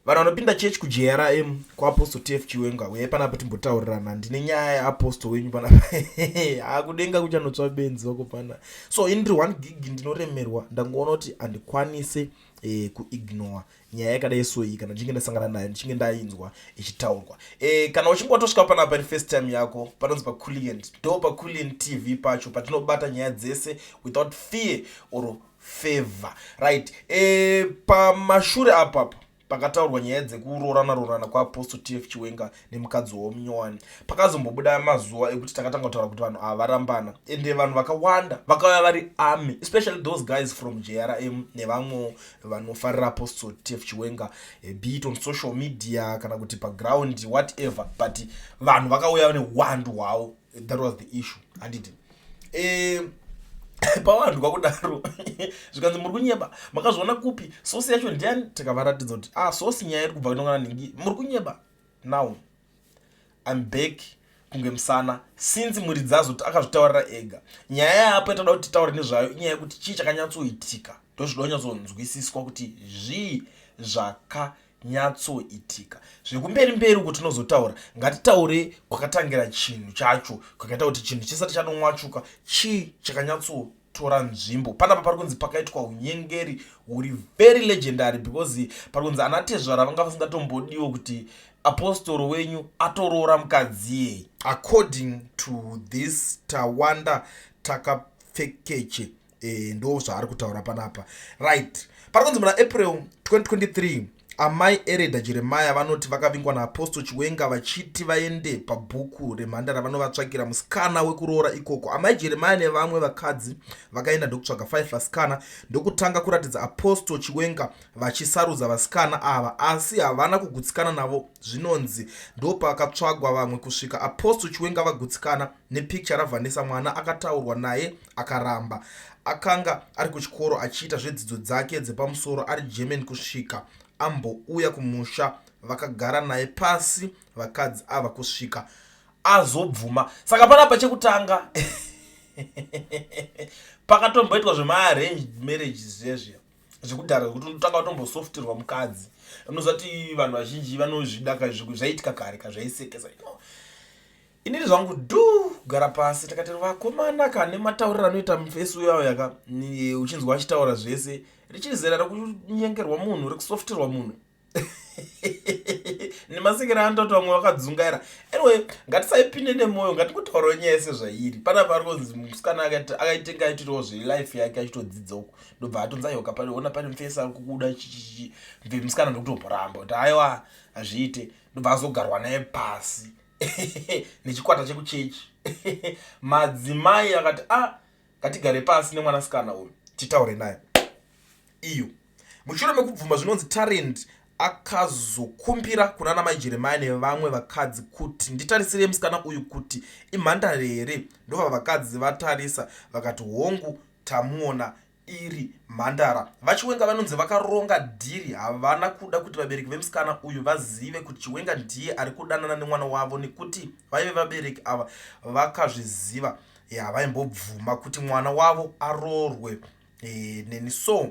Vanhu vanopinda chechi kuJRM kwaApostle TF Chiwenga, uyai panapa timbotaurirana. Ndine nyaya yeapostle wenyu panapa. Hakudenga kuchanotsva benzi wako pana. So ini ndiri 1 gig, ndinoremerwa. Ndangoona kuti handikwanise kuignore nyaya yakadai so iyi kana ndichinge ndasangana nayo, ndichinge ndainzwa ichitaurwa. Kana uchinge watosvika panapa iri first time yako, panonzi paCuliant, ndo paCuliant TV pacho patinobata nyaya dzese without fear or favor, right? Pamashure apapa pakataurwa nyaya dzekuroorana roorana kwaApostle TF Chiwenga nemukadzi womunyowani. Pakazombobuda mazuva ekuti takatanga kutaura kuti vanhu ava varambana, ende vanhu vakawanda vakauya vari army, especially those guys from JRM nevamwewo vanofarira Apostle TF Chiwenga, be it on social media kana kuti paground, whatever, but vanhu vakauya neuwandu hwavo. That was the issue, handiti? Pavanhu kwakudaro zvikanzi, "Muri kunyeba, makazviona kupi? Source yacho ndiani?" Tikavaratidza kuti, ah, source, nyaya iri kubva kunongana nhingi, muri kunyeba. Now I'm back kunge musana since muridzi azoti akazvitaurira ega. Nyaya yapo yatoda kuti titaure nezvayo inyaya yekuti chii chakanyatsoitika. Ndozvinoda kunyatsonzwisiswa kuti zvii zvakanyatsoitika. Zvekumberi mberi uko tinozotaura. Ngatitaure kwakatangira chinhu chacho, kwakaita kuti chinhu chisati chanomwachuka. Chii chakanyatsotora nzvimbo panapa? Pari kunzi pakaitwa unyengeri huri very legendary, because pari kunzi ana tezvara vanga vasingatombodiwo kuti apostoro wenyu atoroora mukadzi yei, according to this Tawanda Takapfekeche. Ndo zvaari kutaura panapa, right? Pari kunzi muna April 2023, Amai Ereda Jeremaya vanoti vakavingwa naApostle Chiwenga vachiti vaende pabhuku remhandara vanovatsvakira musikana wekuroora ikoko. Amai Jeremaya nevamwe vakadzi vakaenda ndokutsvaga 5 vasikana, ndokutanga kuratidza Apostle Chiwenga vachisarudza vasikana ava, asi havana kugutsikana navo. Zvinonzi ndopakatsvagwa vamwe kusvika Apostle Chiwenga vagutsikana nepicture raVhanessa. Mwana akataurwa naye akaramba. Akanga ari kuchikoro achiita zvedzidzo dzake dzepamusoro ari German kusvika ambouya kumusha. Vakagara naye pasi vakadzi ava kusvika azobvuma. Saka panapa chekutanga pakatomboitwa zvemaarranged marriages zvezviya zvekudhara, zvekuti unotanga watombosofutirwa mukadzi. Unoziva kuti vanhu vazhinji vanozvida, zvaiitika kare kazvaisekesa. Inini zvangu dhu kugara pasi, takati vakomana kane matauriro anoita mufesi uyawo yaka uchinzwa achitaura zvese, richiri zera rekunyengerwa munhu, rekusofutirwa munhu nemasekero anototi vamwe vakadzungaira. Anyway, ngatisaipinde nemwoyo, ngatingotaurawo nyaya sezvairi. Panapa ari kunzi musikana akaitenga aitoitawo zvelife yake achitodzidza uku, ndobva atonzi, "Aiwa, ona pane mufesi ari kukuda." Chichichi musikana ndokutomboramba kuti, "Aiwa, hazviite." Ndobva azogarwa naye pasi nechikwata chekuchechi, madzimai akati, "A ah, ngatigare pasi nemwanasikana uyu titaure naye." Iyo mushure mekubvuma, zvinonzi Talent akazokumbira kuna namai Jeremaya nevamwe vakadzi kuti, "Nditarisirei musikana uyu kuti imhandare here." Ndobva vakadzi vatarisa vakati, "Hongu, tamuona, iri mhandara." VaChiwenga vanonzi vakaronga dhiri. Havana kuda kuti vabereki vemusikana uyu vazive kuti Chiwenga ndiye ari kudanana nemwana wavo, nekuti vaive vabereki ava vakazviziva, havaimbobvuma kuti mwana wavo aroorwe neni. So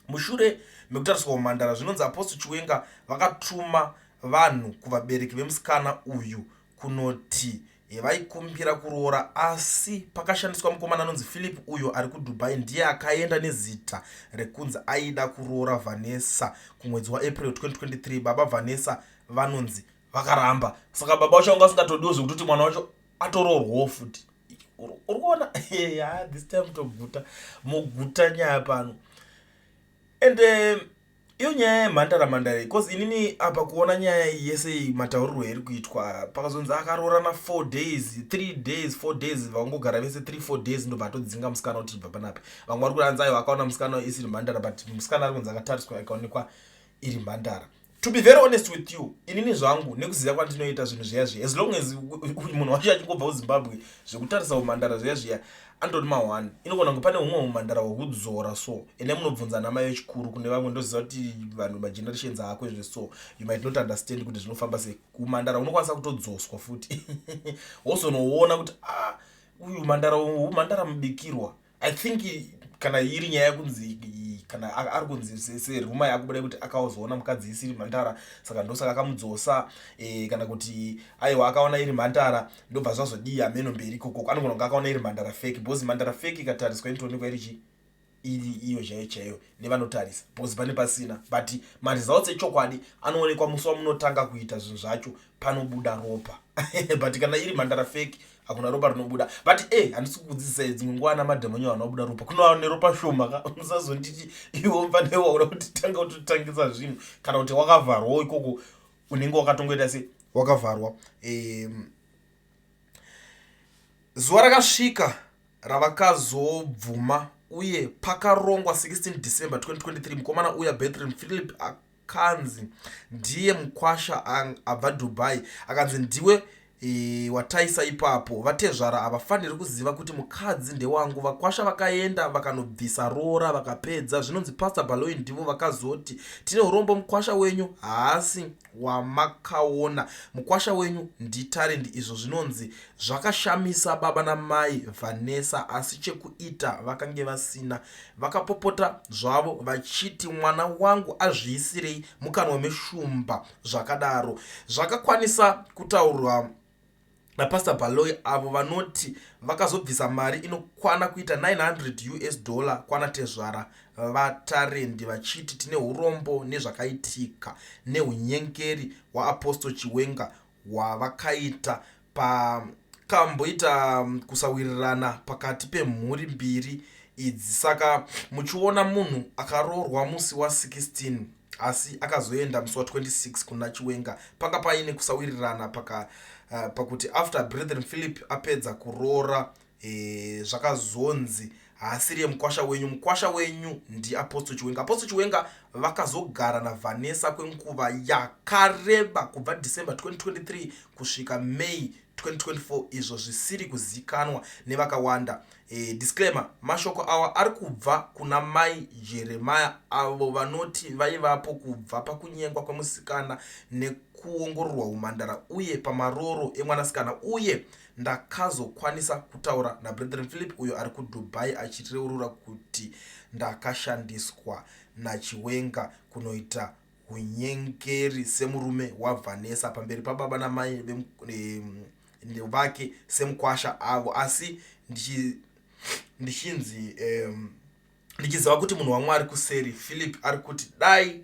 mushure mekutariswa kumhandara, zvinonzi Apostle Chiwenga vakatuma vanhu kuvabereki vemusikana uyu kunoti vaikumbira kuroora, asi pakashandiswa mukomana anonzi Philip uyo ari kuDubai. Ndiye akaenda nezita rekunzi aida kuroora Vanessa kumwedzi waApril 2023. Baba Vanessa vanonzi vakaramba. Saka baba vacho vanga vasingatodiwo zvekutoti mwana wacho atoroorwawo futi. Uri kuona ya, this time toguta muguta nyaya pano. And iyo nyaya yemhandara mhandara, because inini apa kuona nyaya iyi yese iyi, mataurirwo iri kuitwa, pakazonzi akaroorana 4 days, 3 days, 4 days, vangogara vese 3 4 days, ndobva atodzinga musikana kuti ibva panapa. Vamwe vari kuranzi aiwa, akaona musikana isiri mhandara, but musikana ari kunzi akatariswa ikaonekwa iri mhandara. To be very honest with you, inini zvangu nekuziva kwandinoita zvinhu zviya zviya, as long as munhu wacho achingobva kuZimbabwe, zvekutarisa umhandara zviya zviya andori ma1. Inogona kunge pane humwe umhandara hwekudzora, so ende munobvunza namai vechikuru. Kune vamwe ndoziva kuti vanhu magenerations aako izve, so you might not understand kuti zvinofamba sei. Umhandara unokwanisa kutodzoswa futi, wozonoona kuti, ah, uyu mhandara, umhandara mubikirwa. I think kana iri nyaya yekunzi kana ari kunzi seruma yakubuda kuti akazoona mukadzi isiri mhandara, saka ndosaka akamudzosa, kana kuti aiwa, akaona iri mhandara, ndobva zvazodii, hameno mberi ikoko. Anogona kunge akaona iri mhandara fake, because mhandara fake ikatariswa inotoonekwa iri chi iri iyo chaiyo chaiyo nevanotarisa, because pane pasina. But maresults echokwadi anoonekwa musi wamunotanga kuita zvinhu zvacho, panobuda ropa. But kana iri mhandara fake, hakuna ropa rinobuda. But handisi kukudzidzisai, dzimwe nguva ana madhamanyo vanobuda ropa, kunova neropa shoma ka. Musazonditi iwo mfanei wakuda kuti tanga kutotangisa zvinhu, kana kuti wakavharwawo ikoko, unenge wakatongoita se wakavharwa. Zuva rakasvika ravakazobvuma uye pakarongwa 16 December 2023. Mukomana uya Brethren Philip akanzi ndiye mukwasha abva Dubai, akanzi ndiwe wataisa ipapo. Vatezvara havafaniri kuziva kuti mukadzi ndewangu. Vakwasha vakaenda vakanobvisa roora, vakapedza. Zvinonzi Pastor Baloi ndivo vakazoti, "Tine urombo, mukwasha wenyu haasi wamakaona, mukwasha wenyu ndiTarendi." Izvo zvinonzi zvakashamisa baba namai Vanessa, asi chekuita vakange vasina. Vakapopota zvavo vachiti, "Mwana wangu azviisirei mukanwa meshumba?" Zvakadaro zvakakwanisa kutaurwa naPastor Baloi, avo vanoti vakazobvisa mari inokwana kuita 900 US dollar kwana tezvara vaTarendi, vachiti, "Tine urombo nezvakaitika neunyengeri hwaApostle Chiwenga hwavakaita." Pakamboita kusawirirana pakati pemhuri mbiri idzi. Saka muchiona munhu akaroorwa musi wa16 asi akazoenda musi wa26 kuna Chiwenga, panga paine kusawirirana pakuti after Brethren Philip apedza kuroora, zvakazonzi haasiriye mukwasha wenyu, mukwasha wenyu ndiApostle Chiwenga. Apostle Chiwenga vakazogara naVanessa kwenguva yakareba, kubva December 2023 kusvika May 2024, izvo zvisiri kuzikanwa nevakawanda. Disclaimer: mashoko awa ari kubva kuna Mai Jeremaya, avo vanoti vaivapo kubva pakunyengwa kwemusikana nekuongororwa umhandara uye pamaroro emwanasikana. Uye ndakazokwanisa kutaura naBrethren Philip, uyo ari kuDubai, achireurura kuti ndakashandiswa naChiwenga kunoita unyengeri semurume waVhanessa pamberi pababa namai vake semukwasha avo, asi ndichinzi ndichiziva kuti munhu waMwari kuseri. Philip ari kuti dai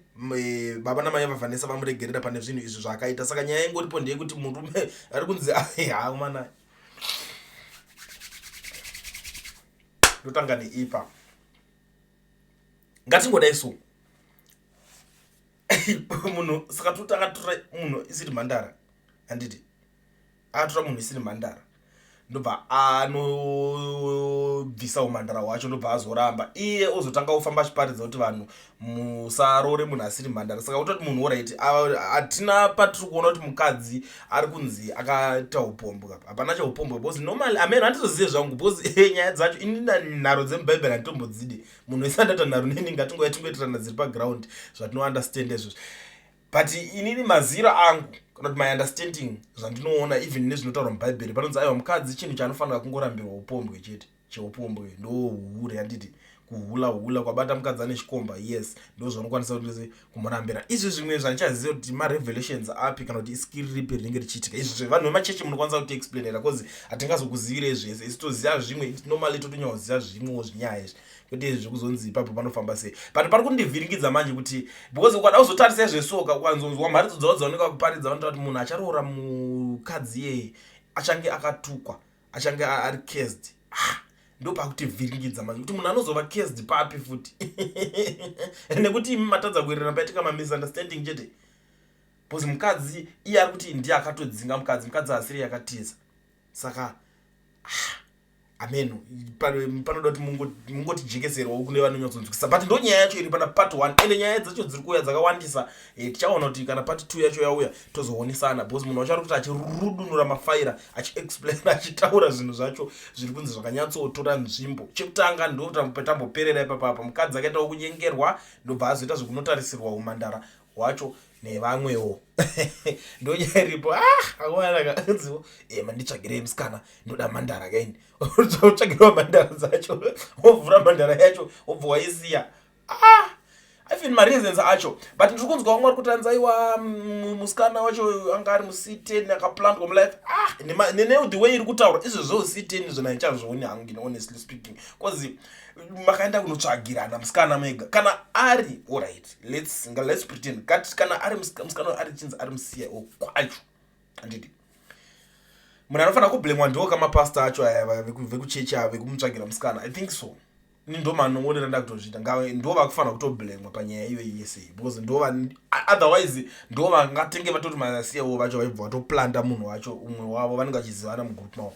baba namai vaVhanessa vamuregerera pane zvinhu izvi zvaakaita. Saka nyaya ingoripo ndeyekuti murume ari kunzi hamana, ndotanga neipa. Ngatingodai so, munhu saka toti akatora munhu isiri mhandara, handiti? Akatora munhu isiri mhandara, ndobva anobvisa umhandara hwacho, ndobva azoramba iye, ozotanga kufamba achiparidza kuti vanhu musarore munhu asiri mhandara. Saka kutoti munhu, alright, hatina patiri kuona kuti mukadzi ari kunzi akaita upombwe. Hapana cheupombwe, because normally ameno handizozive zvangu, because nyaya dzacho ini nharo dzemubhaibheri handitombodzidi. Munhu wese andaita nharo neni, ngatingouya tingoitirana dziri paground, zvatinounderstand izvozvo. But inini maziro angu, kana kuti my understanding, zvandinoona even nezvinotaurwa mubhaibheri, panonzi aiwa, mukadzi chinhu chaanofanira kungorambirwa upombwe chete, cheupombwe ndo hure, handiti? Kuhula hula kwabata mukadzi ane chikomba, yes, ndo zvaunokwanisa kuti kumurambira. Izvi zvimwe zvandichaziva kuti marevelations api kana kuti iskiri ripi rinenge richiitika. Izvi zvevanhu vemachechi munokwanisa kutiexplainera, because hatingazokuzivirei zvese. Isi toziva zvimwe, normally totonyakuziva zvimwewo zvinyaya izvi, kwete izvi zvekuzonzi ipapo panofamba sei. But pari kundivhiringidza manje kuti, because ukada kuzotarisa zvesoka, ukanzonzwa mharidzo dzavo dzaoneka kuparidza, vanotaura kuti munhu acharoora mukadzi iyeye achange akatukwa, achange ari cursed. Ah, ndopakutivhiringidza manje kuti munhu anozova cursed papi futi, nekuti imi matadza kuwirirana, paitika mamisunderstanding chete, because mukadzi iye ari kuti ndiye akatodzinga mukadzi, mukadzi asiri yakatiza. Saka ah, ameno panoda kuti mungotijekeserwawo kune vanonyatsonzwisisa. But ndo nyaya yacho iri pana part one, ende nyaya dzacho dziri kuuya dzakawandisa. Tichaona kuti kana part two yacho yauya tozoonesana, because munhu wacho ari kuti achirudunura mafaira, achiexplain, achitaura zvinhu zvacho zviri kunzi zvakanyatsotora nzvimbo. Chekutanga ndo tamboperera ipapapa, mukadzi akaitawo kunyengerwa, ndobva azoita zvekunotarisirwa umhandara hwacho. Nevamwewo ndonyaya iripo. Ah, akuwanaka e manditsvagirei musikana, ndoda mhandara kaini. Utsvagirwa mhandara dzacho, wovhura mhandara yacho, wobva waisiya. Ah, even mareasons acho, but ndiri kunzwa vamwe vari kuti anzaiwa musikana wacho anga ari muC10, akaplantwa mulife. Ah, nene the way iri kutaura izvezvo, C10 zvona ndichazvioni hangu, honestly speaking, because makaenda kunotsvagirana musikana mega. Kana ari alright, let's pretend kana ari musikana ari chinzi ari muCIO kwacho, handidi munhu anofanira kublemwa ndiwo kamapasta acho aya vekuchechi ava vekumutsvagira musikana. I think so. Ini ndo manoonera ndakutozviita, ndo vakufanira kutoblemwa panyaya iyoyi yese, because ndo otherwise ndo vangatenge vatori maCIO vacho, vaibva vatoplanta munhu wacho, umwe wavo vanenge vachizivana mugroup mavo.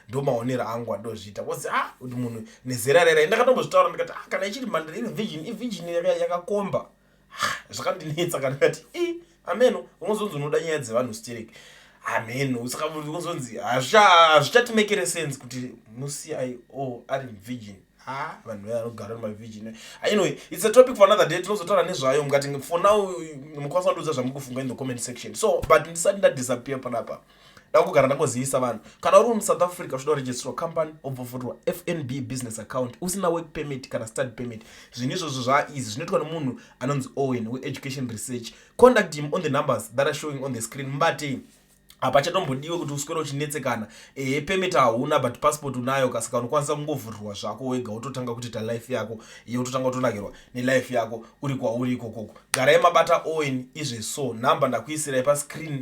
Ndo maonero angu andozviita, because ah, kuti munhu nezera rera, ndakatombozvitaura ndikati, ah, kana ichiri mhandara iri virgin, ivirgin yakakomba. Ah, zvakandinetsa kana ndikati i ameno unozonzi unoda nyaya dzevanhu sterek, ameno. Saka unozonzi hazvichatimakere sense kuti muCIO ari virgin. Ha, vanhu vanogara nemavirgin. Anyway, it's a topic for another day, tinozotaura nezvayo mukati. For now mukwanisa kundiudza zvamuri kufunga in the comment section. So, but ndisati ndadisappear panapa, ndakugara ndangozivisa vanhu, kana uri muSouth Africa uchida kuregisterwa company, obva FNB business account, usina work permit kana study permit, zvinhu izvozvo zvaeasy, zvinoitwa nemunhu anonzi Owen weEducation Research. Contact him on the numbers that are showing on the screen. Mubatei, hapachatombodiwe kuti uswere uchinetsekana. Ehe, permit hauna but passport unayo, kasaka unokwanisa kungovhurirwa zvako wega, wototanga kutoita life yako iye, wototanga kutonakirwa nelife yako uri kwauri ikokoko. Garai mabata Owen izveso, nhamba ndakuisirai pascreen.